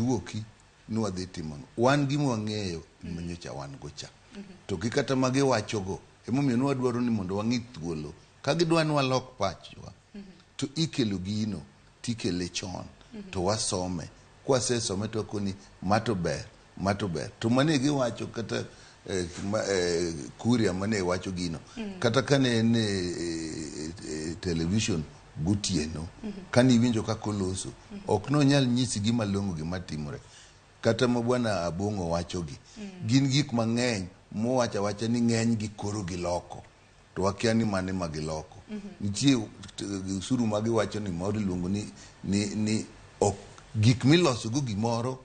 Aduoki ni wadhi timo ang'o? Wan gima wang'eyo ma nyocha wan go cha. To gi kata ma giwachogo, emomiyo ne wadwaro ni mondo wang'i thuolo. Ka gidwa ni walok pachwa, to ikelo gino, tikele chon, to wasome. Kwasesome to wakoni ma to ber, ma to ber. To mane giwacho kata Kuria mane wacho gino. Kata kane en e television gotieno, kane iwinjo kaka oloso, ok nonyal nyisi gima long'o gima timore. Kata ma bwana Abong'o wachogi, gin gik mang'eny mowacho awacha ni ng'eny gi koro giloko. To wakia ni mane ma giloko. Nitie osuru ma giwacho ni moro iluongo ni ok gik miloso go gimoro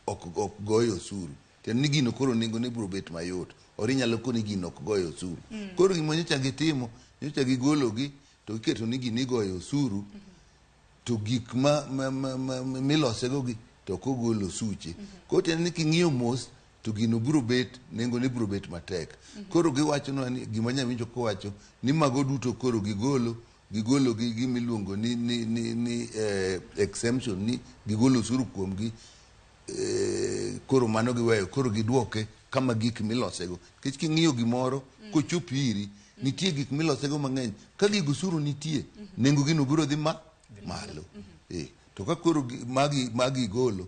ok goyo osuru. Tiende ni gino koro nengo ne biro bet mayot. Or inyalo koni gino ok goyo osuru. Koro gima nyocha gitimo, nyocha gigolo gi to giketo ni gini igoyo osuru to gik ma milosego gi to ok ogol osuche. Koro tiende ni king'iyo mos to gino biro bet nengo ne biro bet matek. Koro giwachonwa ni gima nyawinjo kowacho ni mago duto koro gigolo gi gima iluongo ni exemption ni gigolo osuru kuomgi koro mano giweyo koro giduoke kama gik milosego nikech king'iyo gimoro kochopo iri nitie gik milosego mang'eny ka gig osuru nitie nengo gino biro dhi malo to ka koro magi golo.